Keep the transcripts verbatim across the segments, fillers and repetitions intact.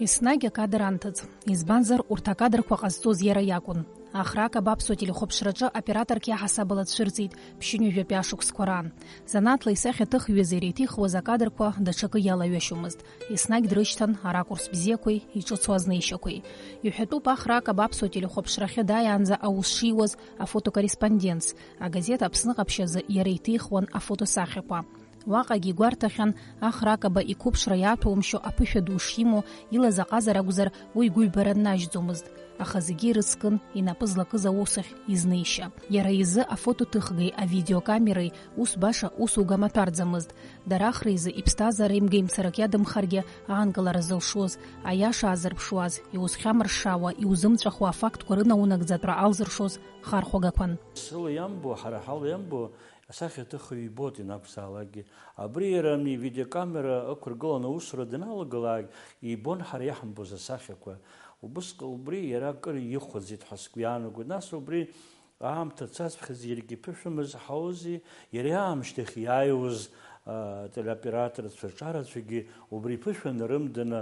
Еснагь акадр анҭыҵ, избанзар, урҭ акадрқәа ҟазҵоз иара иакәын. Ахра Акаба аԥсуа телехәаԥшраҿы операторк иаҳасабала дцәырҵит ԥшьынҩажәатәи ашықәсқәа раан. Занааҭла исахьаҭыхҩыз иреиҭихуаз акадрқәа даҽакы иалаҩашьомызт. Еснагь дрышьҭан аракурс бзиақәеи иҿыцу азнеишьақәеи. Иҳәатәуп, Ахра Акаба аԥсуа телехәаԥшрахьы дааиаанӡа аус шиуаз афотокорреспондентс, агазеҭ Аԥсны ҟаԥшь азы иара иҭихуан афотосахьақәа. Уаҟагьы игәарҭахьан Ахра Акаба иқәыԥшра иаҭәоумшьо аԥышәа ду шимоу, илаз аҟазара акәзар, уи гәыҩбара днажьӡомызт. Аха зегьы ирыцкын инапы злакыз аусахь изнеишьа. Иара изы афотоҭыхгеи авидеокамереи ус баша усуга маҭәарӡамызт. Дара Ахра изы иԥсҭазаара имгеимцарак иадымхаргьы аанкылара зылшоз, аиаша аазырԥшуаз, иузхьамыршшаауа, иузымҵәахуа афактқәа рынаунагӡатәра алзыршоз хархәагақәан. Сыла иамбо, ҳара ҳала иамбо, асахьаҭыхҩы ибоит ианакәзаалакгьы. Абри иара ани ивидеокамера ықәыргыланы аусура даналагалак, ибон ҳара иаҳамбоз асахьақәа. Убысҟ-, убри иара акыр ихәаӡеит ҳәа сгәы иаанагоит. Нас убри аамҭа цацԥхьаӡа иаргьы иԥышәамыз ҳаузи, иара иаамышьҭахь иааиуаз, а, телеоператорцәа рҿарацәагьы убри иԥышәа нарымданы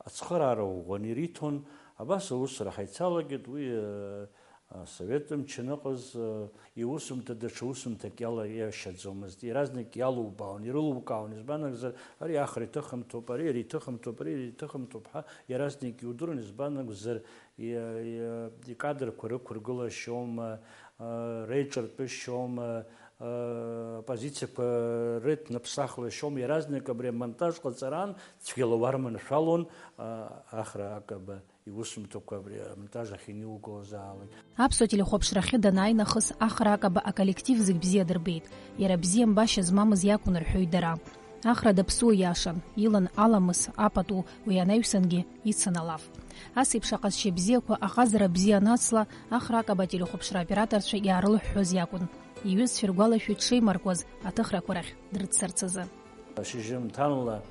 ацхыраара ӷәӷәаны ириҭон. Абас аусура ҳаицалагеит, уи, а, асовет мчы аныҟаз, а, иусумҭа даҽа усумҭак иалаиашьаӡомызт. Иаразнак иалубаауан, ирылукаауан, избан акәзар, ари Ахра иҭыхымҭоуп, ари иара иҭыхымҭоуп, ари иара иҭыхымҭоуп ҳәа иаразнак иудыруан, избан акәзар, и-, и-, икадрқәа рықәыргылашьоума, а, реиҿартәышьоума, а, апозициақәа рыҭнаԥсахлашьоума, иаразнак абри амонтаж ҟаҵараан цәгьала уарманшәалон, а, Ахра Акаба. Иусумҭақәа абри амонтаж ахь иниугозаалак. Аԥсуа телехәаԥшрахьы данааи нахыс Ахра Акаба аколлектив зегь бзиа дырбеит. Иара бзиамбашьа змамыз иакәын рҳәоит дара. Ахра даԥсуа иашан, илан аламыс, апату, уи анаҩсангьы ицын алаф. Ас еиԥш аҟазшьа бзиақәа аҟазара бзиа анацла, Ахра Акаба ателехәаԥшра операторцәа иаарылыҳәҳәоз иакәын. Иҩызцәа иргәалашәоит дшеимаркуа рахь, аҭыхрақәа рахь дрыццарц азы. Шьыжьымҭанла,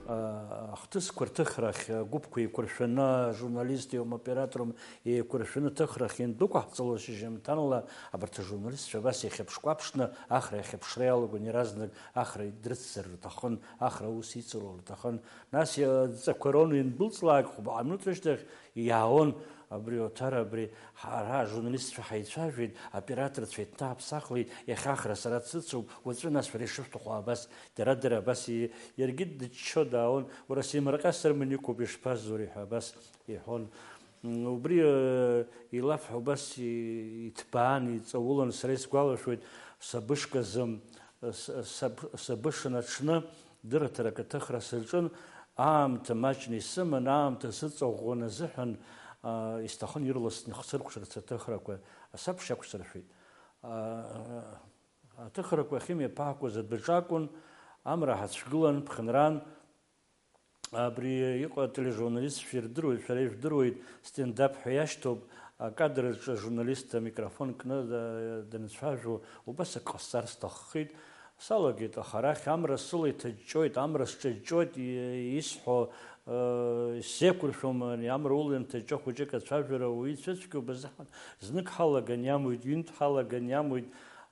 а, ахҭысқәа рҭыхрахь, агәыԥқәа еиқәыршәаны, ажурналистиум, аоператорум еиқәыршәаны ҭыхрахь иандәықәаҳҵалоз шьыжьымҭанла, абарҭ ажурналистцәа абас иахьаԥшкәаԥшны Ахра иахьаԥшра иалагон, иаразнак Ахра дрыццар рҭахын, Ахра аус иҵалар рҭахын. Нас иа-, адҵақәа рон иандәылҵлак, хәба минуҭ рышьҭахь иаауан, абри Оҭар, абри ҳара ажурналистцәа ҳаицәажәеит, аоператорцәа еиҭааԥсахлеит, иахьа Ахра сара дсыцуп, уаҵәы нас шәара ишышәҭаху абас, дара-дара абас и-, иаргьы дыччо дааун, уара сеимарҟьа сырман иқәуп, ишԥазури ҳәа абас иҳәон. М, убри, э, илафҳәа убас и-, иҭбаан, иҵаулан, сара исгәалашәоит, сабышказы, с-, саб-, сабышан аҽны, дырраҭарак аҭыхра саҿын, аамҭа маҷны исыман, аамҭа сыҵаӷәӷәон азыҳәан, аа, исҭахын ирласны ихсыркәшарц аҭыхрақәа, асабша иақәсыршәеит. Аа, аҭыхрақәа ахьымҩаԥаагоз адәаҿы акәын, амра ҳацәгылан, ԥхынран, абри иҟоу атележурналистцәа ирдыруеит, шәара ижәдыруеит, стендап ҳәа иашьҭоуп, акадр аҿы ажурналист амикрофон кны да-, данцәажәо, убас ак ҟасҵар сҭаххеит. Салагеит, аха арахь амра сыла иҭаҷҷоит, амра сҿаҷҷоит, и-, исҳәо, э, исзеиқәыршәом, ани амра ула ианҭаҷҷо хәыҷык ацәажәара уаҩы ицәыцәгьоуп азыҳәан, знык ҳалаган иамуит, ҩынтә ҳалаган иамуит,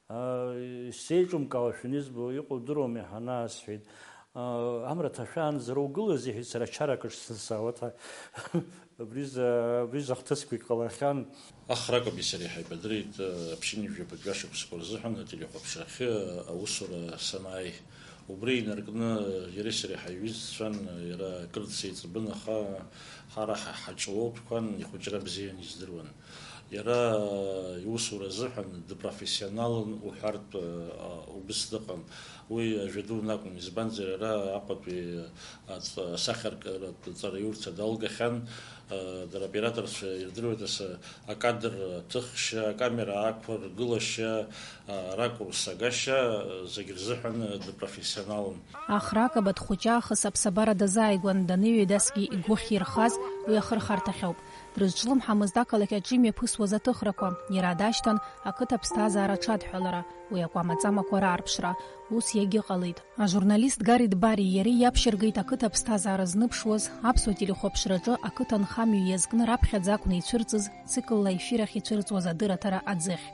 а, исзеиҿымкаауа шәанызбо, иҟоу удыруама, иҳанаасҳәеит. А, амра ҭашәаанӡа угылаз, иҳәеит, сара ачаракаҿ сынсаауа ҭа-, абри за-, абри захҭысқәагь ҟалахьан. Ахракаби сареи ҳаибадырит, э, ԥшьынҩажәи жәабатәи ашықәсқәа рзыҳәан ателехәаԥшрахьы аусура санааи. Убри инаркны иареи сареи ҳаиҩызцәан, иара акырӡа сеиҵбын, аха ҳара ҳа-, ҳаҿлоуп ҳәан, ихәыҷра бзиан издыруан. Иара, э, иусура азыҳәан дыпрофессионалын уҳәартә, э, убыс дыҟам. Уи ажәа дуны акәым, избанзар, иара Аҟәатәи аҵ-, асахьаркыратә ҵараиурҭа далгахьан, а, дара аоператорцәа ирдыруеит асы акадр аҭыхшьа, акамера ақәыргылашьа, а, аракурс агашьа, а, зегь рзыҳәан дыпрофессионалын. Ахракаба дхәыҷаахыс аԥсабара дазааигәан, даныҩеидасгьы игәы ахьирхаз уи ахырхарҭахьоуп. Дрызҿлымҳамызт ақалақь аҿы имҩаԥысуаз аҭыхрақәа, иара дашьҭан ақыҭа аԥсҭазаара аҽадҳәалара, уи акәама-ҵамақәа раарԥшра, ус иагьыҟалеит. Ажурналист Гари Дбари иареи иаԥшьыргеит ақыҭа аԥсҭазаара зныԥшуаз, аԥсуа телехәаԥшраҿы ақыҭа нхамҩа иазкны раԥхьаӡа акәны ицәырҵыз циклла ефир ахь ицәырҵуаз адырраҭара аӡыхь.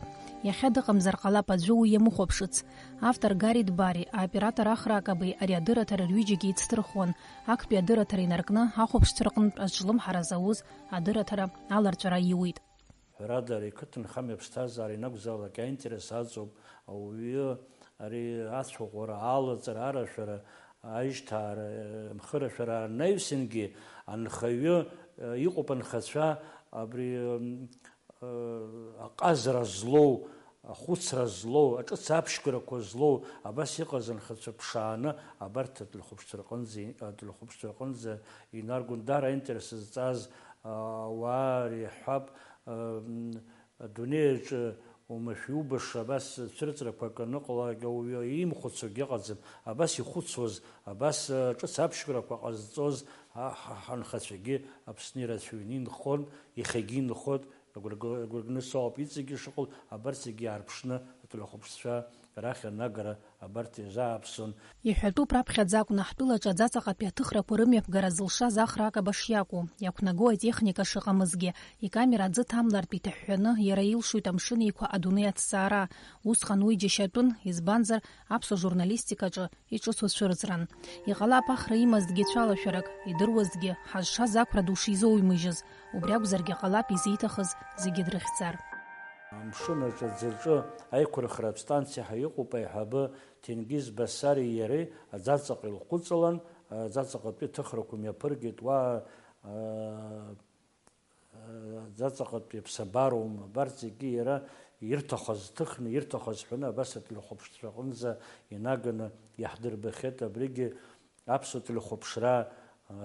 Иахьа дыҟамзар ҟалап аӡәы уи иамыхәаԥшыц. Автор Гарри Дбари, аоператор Ахра Акабеи ари адырраҭара рҩыџьагьы еицдырхуан, актәи адырраҭара инаркны, ахәаԥшцәа рҟынтә азҿлымҳара зауз адырраҭара аларҵәара иуит. Ҳәарада, ари ақыҭанхамҩа аԥсҭазаара ианакәзаалак аинтерес аҵоуп, ауаҩы ари ацәаӷәара, алаҵара, арашәара, аишьҭаара, мхырашәара анаҩсангьы анхаҩы, иҟоуп анхацәа абри, аҟазара злоу, ахәыцра злоу, аҿыц аԥшьгарақәа злоу, абас иҟаз анхацәа ԥшааны абарҭ ателехәаԥшцәа рҟынӡа, ателехәаԥшцәа рҟынӡа инаргон, даара аинтерес зҵаз ауаа реиҳәап, адунеи аҿы уамашәа иубаша абас цәырҵрақәак аныҟалалак ауаҩы имхәыцуагьы ыҟаӡам, абас ихәыцуаз, абас ҿыц аԥшьгарақәа ҟазҵоз ҳа-, ҳа-, ҳанхацәагьы Аԥсны ирацәаҩны инхон, иахьагьы инхоит, агәра-, агәра ганы соуп иҵегьы шыҟоу, абарҭ зегьы иаарԥшны ателехәаԥшцәа рахь анагара абарҭ иазааԥсон. Иҳәатәуп раԥхьаӡа акәны ҳтәылаҿы аӡаҵаҟатәи аҭыхрақәа рымҩаԥгара зылшаз Ахра Акаба шиакәу. Иақәнаго атехника шыҟамызгьы, икамера аӡы ҭамлартә иҭаҳәҳәаны иара илшоит Амшын Еиқәа адунеи аҭҵаара. Усҟан уи џьашьатәын, избанзар, аԥсуа журналистикаҿы иҿыцу цәырҵран. Иҟалап Ахра имазҭгьы цәалашәарак, идыруазҭгьы ҳазшаз ақәра ду шизоуимыжьыз, убри акәзаргьы ҟалап изиҭахыз зегьы дрыхьӡар. Амшын аҿы аӡаҿы аиқәырхаратә станциа ҳәа иҟоуп аиҳабы Ҭенгиз Басари иареи аӡаҵаҟа илхәыҵалан, аӡаҵаҟатәи ҭыхрақәа мҩаԥыргеит, уа, аа, аӡаҵаҟатәи аԥсабароума, абарҭ зегьы иара ирҭахыз ҭыхны, ирҭахыз ҳәаны абас ателехәаԥшцәа аҟынӡа инаганы иаҳдырбахьеит, абригьы аԥсуа телехәаԥшра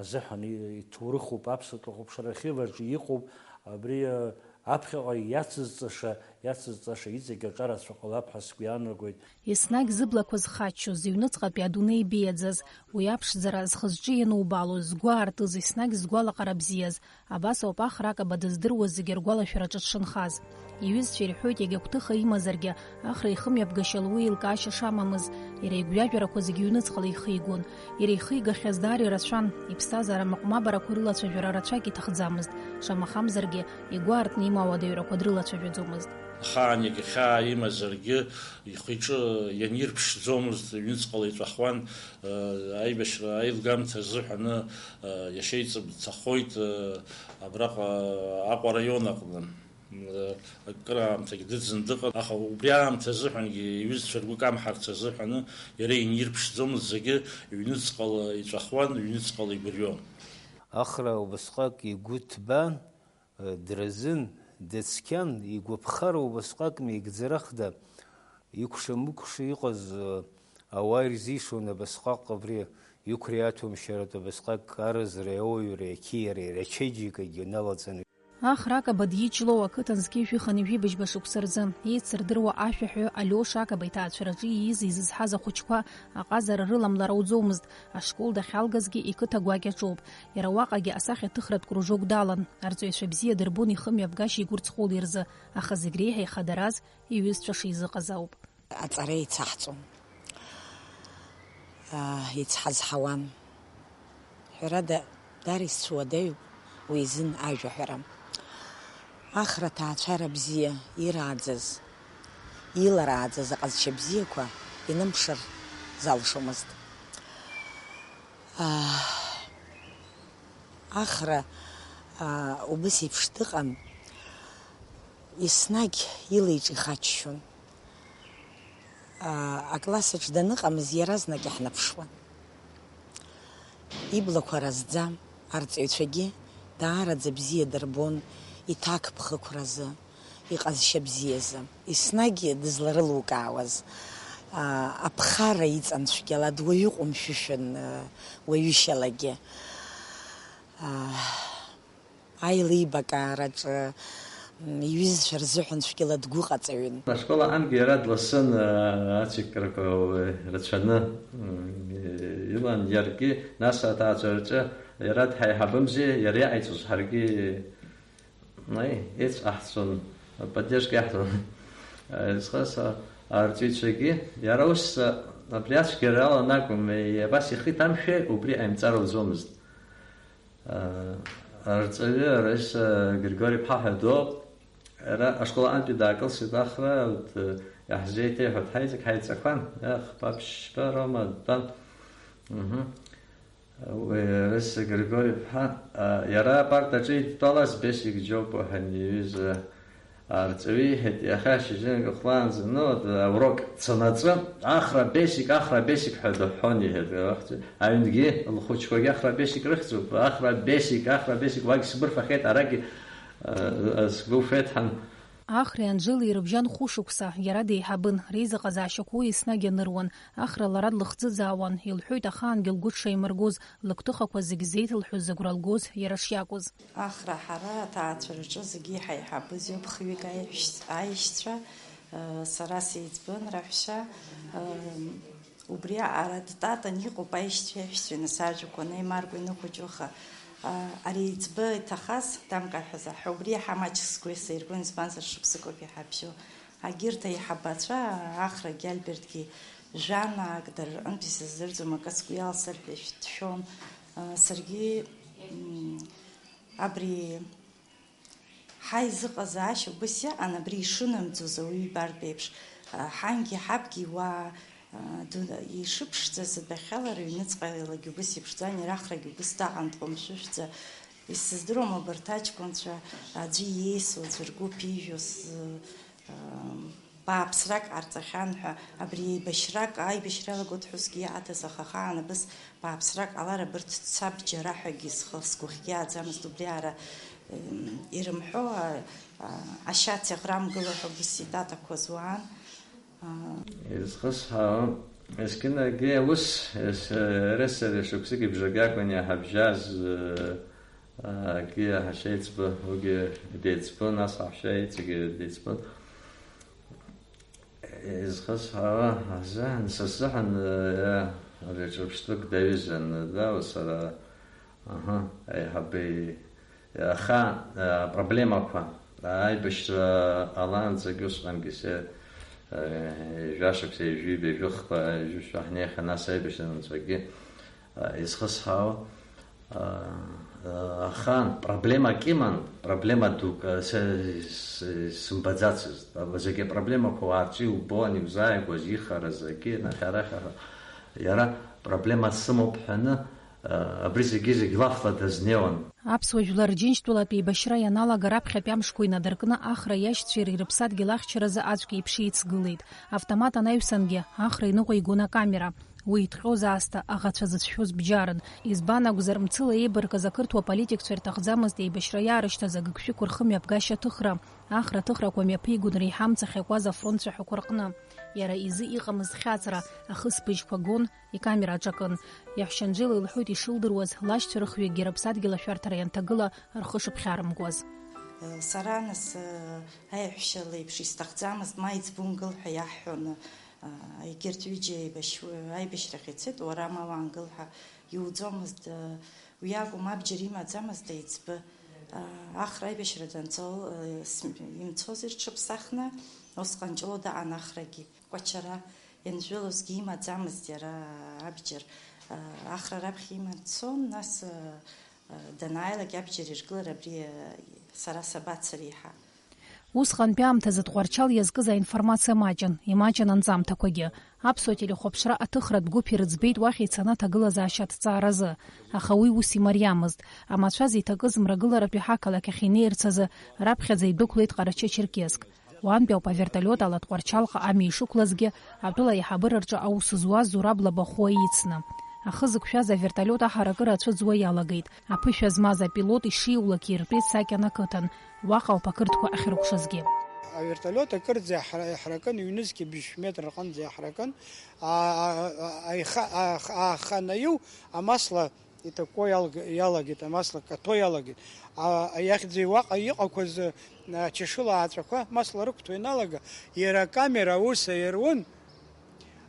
азыҳәан и-, иҭоурыхуп, аԥсуа телехәаԥшра архив аҿы иҟоуп, абри, а, аԥхьаҟа иацызҵаша, иацызҵаша иҵегь аҿарацәа ҟалап ҳәа сгәы иаанагоит. Еснагь зыблақәа зхаччоз, зыҩныҵҟатәи адунеи ибеиаӡаз, уи аԥшӡара зхы-зҿы ианубаалоз, згәы аартыз, еснагь згәалаҟара бзиаз, абас ауп Ахра Акаба дыздыруаз зегьы ргәалашәараҿы дшынхаз. Иҩызцәа ирҳәоит, иагьа гәҭыха имазаргьы, Ахра ихымҩаԥгашьала уи еилкаашьа шамамыз, иара игәҩажәарақәа зегьы ҩныҵҟала ихигон. Иара ихигахьаз даара ирацәан, иԥсҭазаара амаҟә-мабарақәа рылацәажәара рацәак иҭахӡамызт, шамахамзаргьы, игәы аартны имоу ауадаҩрақәа дрылацәажәаӡомызт. Ахаан иагьа хьаа имазаргьы, ихы-иҿы ианирԥшӡомызт, ҩныҵҟала иҵәахуан, э, аибашьра аилгамҭа азыҳәаны, э, иашьеиҵбы дцахоит, э, абраҟа Аҟәа араион аҟны. Акыраамҭагьы дыӡын дыҟан, аха убри аамҭа азыҳәангьы иҩызцәа ргәы камҳарц азыҳәаны иара инирԥшӡомызт, зегьы ҩныҵҟала иҵәахуан, ҩныҵҟала игәырҩон. Ахра убасҟак игәы ҭбан, дразын, дыцқьан, игәаԥхара убасҟак меигӡарахда, икәша-мыкәша иҟаз ауаа ирзишон абасҟак абри иқәриаҭәамшьаратә абасҟак аразреи ауаҩреи ақьиареи рачеиџьыкагьы налаҵаны. Ахра Акаба диҷлоу ақыҭан зқьи жәыхани жәибжьба шықәса рзы еицырдыруа ашәаҳәаҩ Алиоша Акаба иҭаацәараҿы ииз изызҳаз ахәыҷқәа аҟазара рыламлар ауӡомызт, ашкол дахьалгазгьы иқыҭа гәакьа аҿоуп. Иара уаҟагьы асахьаҭыхратә кружок далан, арҵаҩцәа бзиа дырбон ихымҩаԥгашьа игәырҵҟәыл ирзы, аха зегь реиҳа ихадараз иҩызцәа шизыҟаз ауп. Аҵара еицаҳҵон. Аа, еицҳазҳауан. Ҳәарада, даара исцәуадаҩуп уи изын ажәаҳәара. Ахра ҭаацәара бзиа ирааӡаз, иларааӡаз аҟазшьа бзиақәа инымԥшыр залшомызт. Аа, Ахра, аа, убыс еиԥш дыҟан, еснагь илеиҿ ихаччон. Аа, аклассаҿ даныҟамыз иаразнак иаҳнаԥшуан. Иблақәа разӡам, арҵаҩцәагьы даараӡа бзиа дырбон иҭакԥхықәразы, иҟазшьа бзиазы. Еснагь дызларылукаауаз, аа, аԥхара иҵан цәгьала дуаҩы ҟәымшәышәын, уаҩышьалагьы. Аа, аилибакаараҿы, м, иҩызцәа рзыҳәан цәгьала дгәыҟаҵаҩын. Ашкол аҟынгьы иара дласын, аа, ациклқәа рацәаны, м, илан иаргьы, нас аҭаацәа рҿы иара дҳаиҳабымзи, иара иҟаиҵоз ҳаргьы, наи, еицҟаҳҵон, аподдержка иаҳҭон. Исхаса арҵаҩцәагьы, иара ус, абри ацәгьаралан акәым, абас ихы иҭамшәа убри аимҵар лӡомызт. Арҵаҩы Раиса Григори-иԥҳа ҳәа доуп. Ара ашкол аҟынтәи даакылсит Ахра, урҭ, э, иаҳзеиҭеиҳәеит ҳаизегь ҳаиҵақәан, иахԥа ԥшьба роума дтәан. Мгм. Уи Рыса Григори-иԥҳа, а, иара апартаҿы идтәалаз Бесик Џьопуа ҳәа иҩыза арҵаҩы иҳәеит, иахьа шьыжьынк хәлаанӡа, ну, аурок цанаҵы, Ахра Бесик, Ахра Бесик ҳәа дыҳәҳәон, иҳәеит, ахьӡ-, аҩнгьы лхәыҷқәагьы Ахра Бесик рыхьӡуп, Ахра Бесик, Ахра Бесик, уагь сбырфахьеит, арагь, а, сгәы феит ҳәа. Ахреи Анжелеи ирыбжьан хәышықәса, иара деиҳабын, реизыҟазаашьақәа уи еснагь аныруан. Ахра лара длыхӡыӡаауан, илҳәоит ахаангьы лгәы дшаимыргоз, лыгәҭыхақәа зегь зеиҭылҳәоз, зыгәра лгоз иара шиакәыз. Ахра ҳара аҭаацәараҿы зегьы иҳаиҳабыз иоуп, хҩык аиҳәшь-, аишьцәа, э, сара сеиҵбын, раҳәшьа, э, убри аҟара дтатан иҟоуп аишьцәеи аиҳәшьцәеи, нас ажәақәа неимаркуа иныхәыҷуха. А, ари еиҵбы иҭахаз, дамкаҳәаза ҳәа, убри иаҳа маҷк сгәы саиргон, избанзар, шықәсык ауп иҳабжьоу. Агьырҭ аиҳабацәа, Ахрагьы Альбертгьы, жәанаак дара рҟынтә исыздырӡом, акы сгәы иалсыр ҳәа ишәҭшәон. А, саргьы, м, абри ҳаизыҟазаашьа убыс иаҟан, абри ишынамӡоз ауаҩы ибартә еиԥш, а, ҳангьы ҳабгьы уаа, а, ду-, ишыԥшӡаз адәахьала рыҩныҵҟа иалагьы убыс иԥшӡан, иара Ахрагьы убыс даҟан дҟәымшәышәӡа. Исыздыруам абарҭ аҷкәынцәа аӡәы иеисуа, аӡәы ргәы ԥижәо, сзы, ам, бааԥсрак ҟарҵахьан ҳәа, абри еибашьрак, аибашьра иалагоит ҳәа усгьы иаҳаҭаз, аха ахаан абыс бааԥсрак ҟалар, абырҭ цап џьара ҳәагьы схы, сгәыхьгьы ааӡамызт, убри аара, м, ирымҳәо, а, а, ашьац иаӷрамгыло ҳәа убыс итатақәа зуан. А, изхысҳәаауа, есқьынагьы ус, ес-, Ресери шықәсыки бжаки акәын иаҳабжьаз, э, Акгьы ҳашьеиҵбы, уигьы деиҵбы, нас аҳәшьа иҵегьы деиҵбы. Изхысҳәаауа азыҳәан, са сзыҳәан, иа, ари аҿырԥштәык даҩызан, да, сара, аҳа, аиҳабы, аха, апроблемақәа, аибашьра ҟалаанӡагьы усҟангьы се, жәашықәса, ҩажәи жәохәба, ҩажәи шәа ҳнеихьан, нас аибашьра анҵәагьы, изхысҳәаауа, Аха проблемак иман, проблема дук, са сымбаӡацызт. Зегьы апроблемақәа уаарҵәы иубон, иузааигәаз, ихара зегьы, нахьарахь, иара проблема сымоуп ҳәаны, абри зегьы-зегь лафла дазнеиуан. Аԥсуа жәлар Џьынџьтәылатә еибашьра ианалага раԥхьатәи амшқәа инадыркны Ахра иашьцәеи иареи рыԥсадгьыл ахьчаразы аӡәк еиԥш еицгылеит. Автомат анаҩсангьы, Ахра иныҟәигон акамера. Уи иҭҟьоз аасҭа аӷацәа зыцәшәоз бџьарын. Избан акәзар, мцыла еибаркыз ақырҭуа политикцәа ирҭахӡамызт еибашьра иаарышьҭыз агыгшәыгқәа рхымҩаԥгашьа аҭыхра. Ахра аҭыхрақәа мҩаԥигон реиҳа амца ахьакуаз афронт цәаҳәақәа рҟны. Иара изы иҟамызт хьаҵра, ахысбыжьқәа гон, икамера аҿакын. Иаҳәшьа Анжела илҳәоит ишылдыруаз, лашьцәа рыхҩыкгьы рыԥсадгьыл ашәарҭара ианҭагыла рхы шыԥхьарымкуаз. Сара, нас, аиаҳәшьа леиԥш исҭахӡамызт, ма иӡбунгыл ҳәа иаҳҳәон. Егьырҭ ҩыџьа еибашьуа-, аибашьрахь ицеит, уара ма уаангыл ҳәа иуӡомызт. Уи акәым, абџьар имаӡамызт аиҵбы. Ахра аибашьра данцо, имцозар рҽыԥсахны, усҟан ҷлоу даҟан Ахрагьы. Кәачара ианжәылозгьы имаӡамызт иара абџьар. Ахра раԥхьа иман дцон, нас данааилак абџьар иргылар абри сара сабацари ҳәа. Усҟантәи аамҭазы Тҟәарчал иазкыз аинформациа маҷын, имаҷын анҵамҭақәагьы. Аԥсуа телехәаԥшра аҭыхратә гәыԥ ирыӡбеит уахь ицаны аҭагылазаашьа аҭҵааразы, аха уи ус имариамызт. Амацәаз иҭакыз мрагыларатәи ҳақалақь ахь инеирц азы раԥхьаӡа идәықәлеит Ҟарачы-Черкесск. Уантәи ауп аверталиот ала Тҟәарчалҟа амҩа ишықәлазгьы, атәыла аиҳабыра рҿы аус зуаз Зураб Лабахәуа ицны. Ахы зықәшәаз аверталиот аҳаракыра ацәыӡуа иалагеит. Аԥышәа змаз апилот ишиулак иртәеит Сакьан ақыҭан. Уаҟа ауп ақырҭқәа ахьрыкәшазгьы. Аверталиот акырӡа иаҳра-, иаҳракын, ҩнызқьи быжьшә метр рҟынӡа иаҳракын. А, а, а, аиха-, а, а, аха анаиу, амасла иҭакуа иалг-, иалагеит, амасла каҭәо иалагеит. А, а, иахьӡи уаҟа иҟақәаз, а, чашыла ааҵәақәа масла рықәҭәо ианалага, иара акамера аус аируан,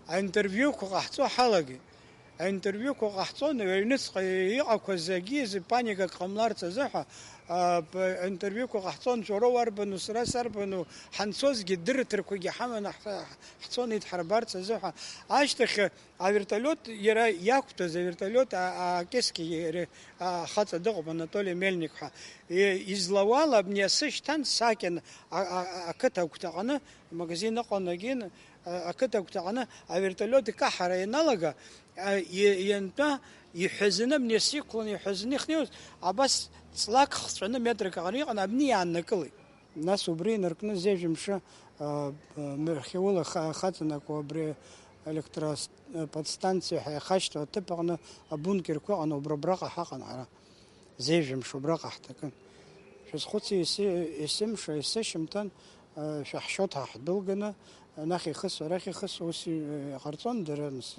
аинтервиуқәа ҟаҳҵо ҳалагеит. Аинтервиуқәа ҟаҳҵон, аҩныҵҟа иҟақәаз зегьы изы паникак ҟамларц азыҳәа, а, п-, аинтервиуқәа ҟаҳҵон, шәара уарбану, сара сарбану, ҳанцозгьы дырраҭарқәагьы ҳаманы ҳ-, ҳцон идҳарбарц азыҳәа. Ашьҭахь авертолиот иара иақәтәаз, авертолиот, а, а, Кьысқьа иара, а, ахаҵа дыҟоуп, Анатоли Мельник ҳәа. И-, излауала абни асы шьҭан сакьан, а, а, а, ақыҭа агәҭаҟны, амагазин ыҟан, агьин, а, ақыҭа агәҭаҟны авертолиот икаҳара ианалага, а, и-, иантәа иҳәазаны, абни асы иқәланы иҳәазаны ихнеиуаз, абас ҵлак хҵәаны метрак аҟара иҟан, абни иааннакылеит. Нас убри инаркны зежә мшы, а, мҩахьаула ха-, хаҵанакуа абри электроподстанциа ҳәа иахашьҭоу аҭыԥ аҟны абункерқәа ыҟан, убра абраҟа ҳаҟан ҳара. Зежә мшы убраҟа ҳҭакын. Шәазхәыци, ес-, есымша, есышьымҭан, а, шәаҳшьоҭ ҳа ҳдәылганы, анахь ихысуа, арахь ихысуа, ус и-, иҟарҵон дара, нас,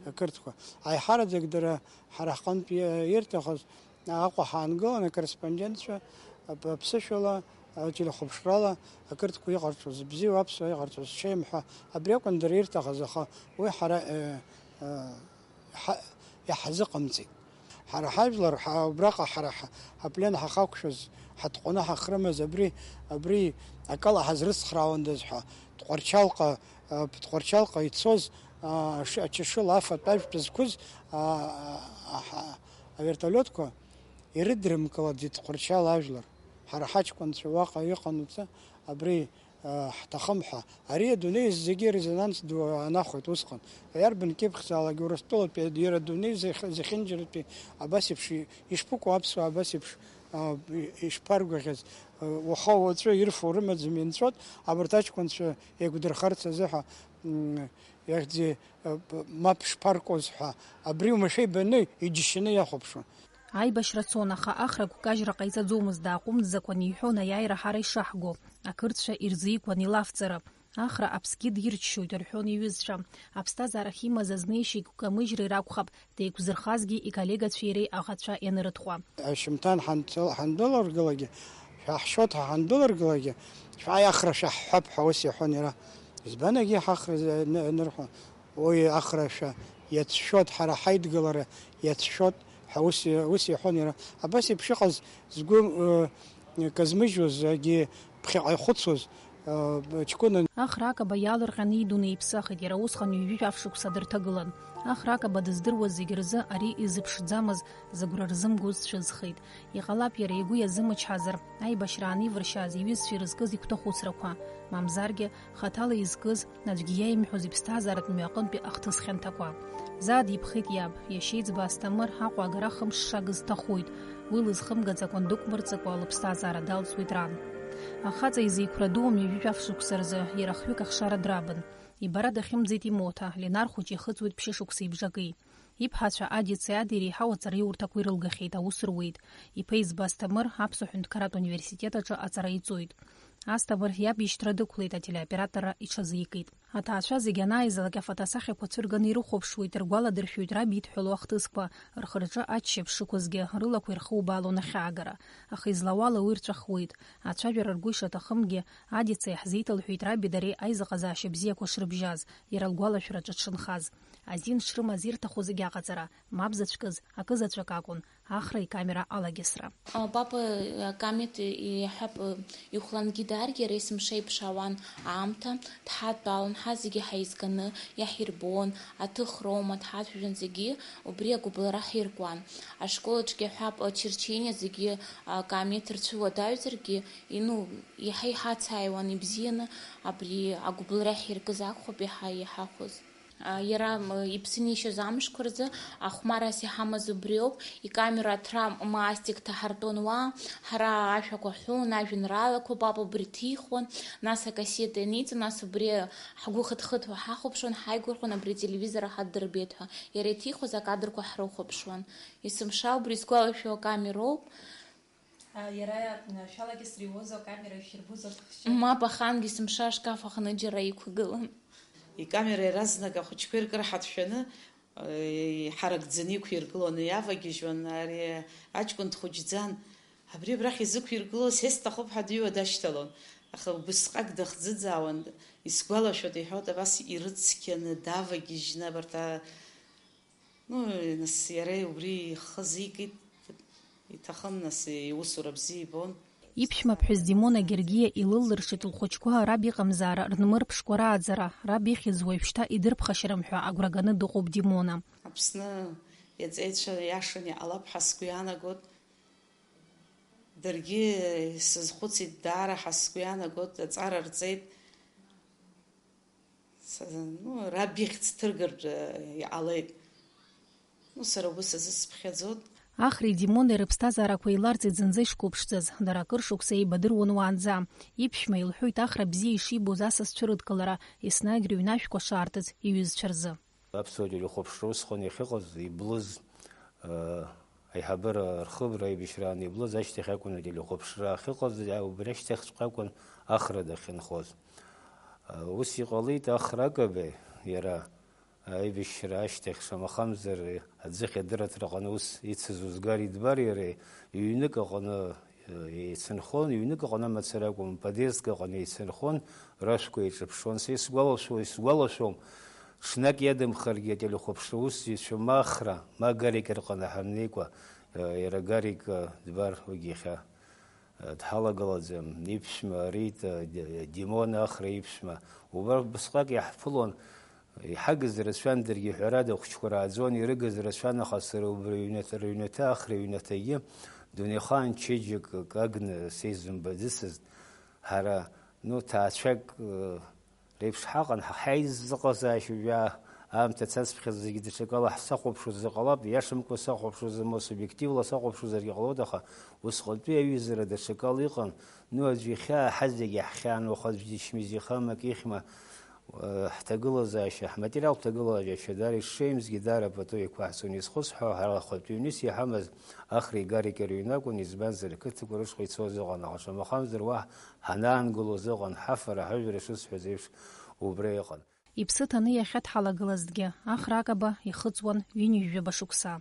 ақырҭқәа. Аиҳараӡак дара ҳара ҳҟынтә и-, ирҭахыз, Аҟәа ҳаангылан, акорреспондентцәа ап-, аԥсышәала, ателехәаԥшрала ақырҭқәа иҟарҵоз, бзиа аԥсуа иҟарҵоз ҽеим ҳәа, абри акәын дара ирҭахыз, аха уи ҳара, э, э, ҳа-, иаҳзыҟамҵеит. Ҳара ҳажәлар, ҳа-, убраҟа ҳара ҳа-, аплен ҳахақәшәаз, ҳатҟәаны ҳахрымаз, абри, абри акала ҳазрыцхраауандаз ҳәа, Тҟәарчалҟа, э, Тҟәарчалҟа ицоз, а, ш-, ачашыла афатә ажәтәы зқәыз, а, а, а, ҳа-, Авертолиотқәа ирыдрымкылаӡеит Тҟәарчал ажәлар. Ҳара ҳаҷкәынцәа уаҟа иҟанаҵы абри, а, ҳҭахым ҳәа. Ари адунеи зегьы резонанс ду анахәеит усҟан. Иарбан кьыԥхьзаалак Урыстәылатәи иара адунеи зехь-, зехьынџьаратәи абас еиԥш и-, ишԥыкәу аԥсуаа абас еиԥш, а, и-, ишԥаргәаӷьыз, а, уаха уаҵәы ирфо рымаӡам инҵәот, абарҭ аҷкәынцәа еиқәдырхарц азыҳәа, м, иахьӡи, а, б-, мап шԥаркуаз ҳәа, абри уамашәа ибаны, иџьшьаны иахәаԥшуан. Аибашьра цон, аха Ахра гәкажьра ҟаиҵаӡомызт, дааҟәымҵӡакәан иҳәон аиааира ҳара ишаҳго, ақырҭцәа ирзикуан илафҵара. Ахра аԥсгьы дирччоит, рҳәон иҩызцәа. Аԥсҭазаарахь имаз азнеишьеи гәкамыжьреи ракәхап, деиқәзырхазгьы иколлегацәеи иареи аӷацәа ианырытҟәа. Ашьымҭан ҳанцо-, ҳандәылыргылагьы, шәаҳшьоит ҳәа ҳандәылыргылагьы, шәааи Ахра шәаҳҳәап ҳәа ус иҳәон иара. Избан егьи ҳахра ны-, нырҳәон. Уи ахрашәа иацәшәоит, ҳара ҳаидгылара иацәшәоит ҳәа ус, ус иҳәон иара. Абас еиԥш иҟаз згәы, э, казмыжьуаз, егьи ԥхьаҟа ихәыцуаз, э, ҷкәынан. Ахра Акаба иаалырҟьаны идунеи иԥсахит, иара усҟан ҩажәи жәаф шықәса дырҭагылан. Ахра Акаба дыздыруаз зегь рзы ари изыԥшӡамыз, зыгәра рзымгоз дцәыӡхеит. Иҟалап, иара игәы иазымычҳазар, аибашьра аанивыршьааз иҩызцәа ирызкыз игәҭахәыцрақәа, мамзаргьы, хаҭала изкыз, аӡәгьы иаимҳәоз иԥсҭазааратә мҩаҟынтәи ахҭыс хьанҭақәа. Заа диԥхеит иаб, иашьеиҵбы Асҭамыр Аҟәа агара хымш шагыз дҭахоит, уи лызхымгаӡакәан дықәмырҵакәа лыԥсҭазаара далҵуеит ран. Ахаҵа изеиқәра ду ҩажәи жәаф шықәса рзы иара хҩык ахшара драбын. Ибара дахьымӡеит имоҭа, Ленар хәыҷы ихыҵуеит ԥшьышықәса ибжаки. Иԥҳацәа Адицеи Ади реиҳау аҵараиурҭақәа ирылгахьеит, аус руеит. Иԥеиҵба Асҭамыр Аԥсуа ҳәынҭқарратә университет аҿы аҵара иҵоит. Асҭамыр иаб ишьҭра дықәлеит, ателеоператорра иҽазикит. Аҭаацәа зегьы анааизалак, афотосахьақәа цәырганы ирыхәаԥшуеит, ргәаладыршәоит раб идҳәалоу ахҭысқәа, рхы-рҿы аччаԥшь шықәызгьы, рылақәа ирхубаалон ахьаагара. Аха излауала уи рҵәахуеит. Ацәажәара ргәы ишаҭахымгьы, Адицеи иаҳзеиҭалҳәеит раби дареи аизыҟазаашьа бзиақәа шрыбжьаз, иара лгәалашәараҿы дшынхаз. Азин шрымаз ирҭаху зегь аҟаҵара, мап заҵәкыз акызаҵәык акәын, Ахра икамера алагьысра. А, папа, а, камеҭ иҳәап, а, ихәлангьы дааргьы, иара есымша иԥшаауан аамҭа, дҳадтәалан, ҳа зегьы ҳаизганы иаҳирбон, аҭыхроума, дҳацәажәон зегьы, убри агәыбылра ҳиркуан. Ашколаҿгьы ҳәап, а, черчение зегьы, а, камеҭ рцәыуадаҩзаргьы, ину, иаҳа иҳацааиуан ибзианы абри агәыбылра ҳиркыз акәхап иаҳа иҳахәоз. А, иара, м, иԥсы нишьоз амшқәа рзы ахәмарас иҳамаз убриоуп, икамера аҭра ма астик ҭаҳартәон уа, ҳара ашәақәа ҳҳәон, ажәеинраалақәа папа убри ҭихуан, нас акассета ианиҵон, нас убри ҳгәы хыҭ-хыҭуа ҳахәаԥшуан, ҳаигәырӷьон абри ателевизор аҳа ддырбеит ҳәа. Иара иҭихуаз акадрқәа ҳрыхәаԥшуан. Есымша убри сгәалашәо акамероуп. А, иара, а, шәалагьы сриуозу, акамера ишәирбузу, аҭахшьы? Мап, ахаангьы сымша ашкаф аҟны џьара иқәгылан. Икамера иаразнак ахәыҷқәа иркыр ҳаҭшәаны, э, иҳаракӡаны иқәиргылон, иавагьежьуан, ари аҷкәын дхәыҷӡан. Абри абрахь изықәиргылоз, сесҭахуп ҳәа дыҩуа дашьҭалон. Аха убысҟак дахӡыӡаауан, исгәалашәоит, иҳәоит, абас ирыцқьаны, давагьежьны абарҭ а-, Ну, нас иара убри ихы азикит, иҭахын, нас иусура бзиа ибон. Иԥшәма ԥҳәыс Димона Гергиа илыллыршеит лхәыҷқәа раб иҟамзаара рнмырԥшкәа рааӡара, раб ихьыз уажәшьҭа идырԥхашьарым ҳәа агәра ганы дыҟоуп Димона. Аԥсны иаҵеицәа иашан иҟалап ҳәа сгәы иаанагот. Даргьы сазхәыцит, даара ҳа сгәы иаанагот, аҵара рҵеит. Са, ну, раб ихьӡ ҭыргартә, э, иҟалеит. Ну, сара угәы сазысыԥхьаӡот. Ахреи Димонеи рыԥсҭазаарақәа еиларҵеит зынӡа ишқәыԥшӡаз, дара акыр шықәса еибадыруан уаанӡа. Иԥшәма илҳәоит, Ахра бзиа ишибоз асас цәырыдкылара, еснагь рыҩнашәқәа шаартыз иҩызцәа рзы. Аԥсуа телехәаԥшра усҟан иахьыҟаз, иблыз, э, аиҳабыра рхыбра аибашьраан иблыз ашьҭахь акәын ателехәаԥшра ахьыҟаз, убри ашьҭахьҵәҟьа акәын Ахра дахьынхоз. Э, ус иҟалеит Ахра Акаба, иара аибашьра ашьҭахь, шамахамзар, аӡыхь адырраҭараҟны ус ицыз Узгар Идбар иара ҩнык аҟны еицынхон, ҩнык аҟны мацара акәым, подъездк аҟны еицынхон, рашәқәа еиҿыԥшуан. Са исгәалашәо, исгәалашәом, ҽнак иадамхаргьы ателехәаԥшра усзуҩцәа ма Ахра, ма Гарик рҟны ҳамнеикәа, э, иара Гарик, э, Дбар уигьы иахьа, э, дҳалагылаӡам, иԥшәма Рита, Ди-, Димон Ахра иԥшәма, убра убасҟак иаҳԥылон. Иҳагыз рацәан, даргьы, ҳәарада, ахәыҷқәа рааӡон, ирыгыз рацәан, аха сара убри аҩнаҭа, рыҩнаҭа, Ахра иҩнаҭагьы дунеихаан чеиџьыкак агны сеизымбаӡацызт. Ҳара, ну, ҭаацәак, э, реиԥш ҳаҟан, ҳа, ҳаизыҟазаашьа жәа аамҭа цацԥхьаӡа зегьы даҽакала ҳсахәаԥшуазар ҟалап, иашамкәа сахәаԥшуазар, ма субиективла сахәаԥшуазаргьы ҟалоит, аха усҟантәи аҩызара даҽакала иҟан, ну, аӡәы ихьаа ҳазегьы ҳхьаан, уаха аӡә дичмизихама, акы ихьма, Ҳҭагылазаашьа, ҳматериалтә ҭагылазаашьа даара ишшеимзгьы, даара пату еиқәаҳҵон. Изхысҳәаау, ҳара ахатәы ҩныс иҳамаз Ахреи Гарики рыҩны акәын, избанзар, ақыҭақәа рышҟа ицоз ыҟан, аха шамахамзар уа ҳанаангылоз ыҟан, ҳафара, ҳажәра шысҳәаз еиԥш, убра иҟан. Иԥсы ҭаны иахьа дҳалагылазҭгьы, Ахра Акаба ихыҵуан ҩынҩажәаба шықәса.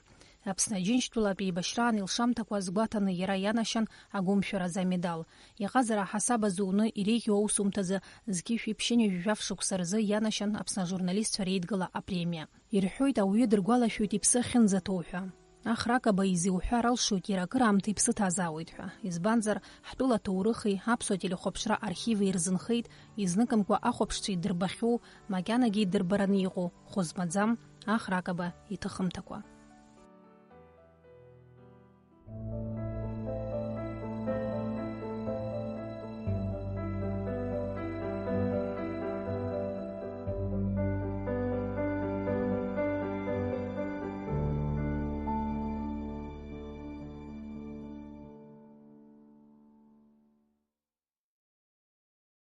Аԥсны Аџьынџьтәылатә еибашьраан илшамҭақәа азгәаҭаны иара ианашьан агәымшәаразы амедал. Иҟазара аҳасаб азы уны иреиӷьу аусумҭазы зқьышәи ԥшьынҩажәи жәаф шықәса рзы ианашьан Аԥсны ажурналистцәа реидгыла апремиа. Ирҳәоит, ауаҩы дыргәалашәоит иԥсы ахьынӡаҭоу ҳәа. Ахра Акаба изеиуҳәар алшоит иара акыраамҭа иԥсы ҭазаауеит ҳәа. Избанзар, ҳтәыла аҭоурыхи аԥсуа телехәаԥшра архиви ирзынхеит, изныкымкәа ахәаԥшцәа идырбахьоу, макьанагьы идырбараны иҟоу, хәы змаӡам Ахра Акаба иҭыхымҭақәа.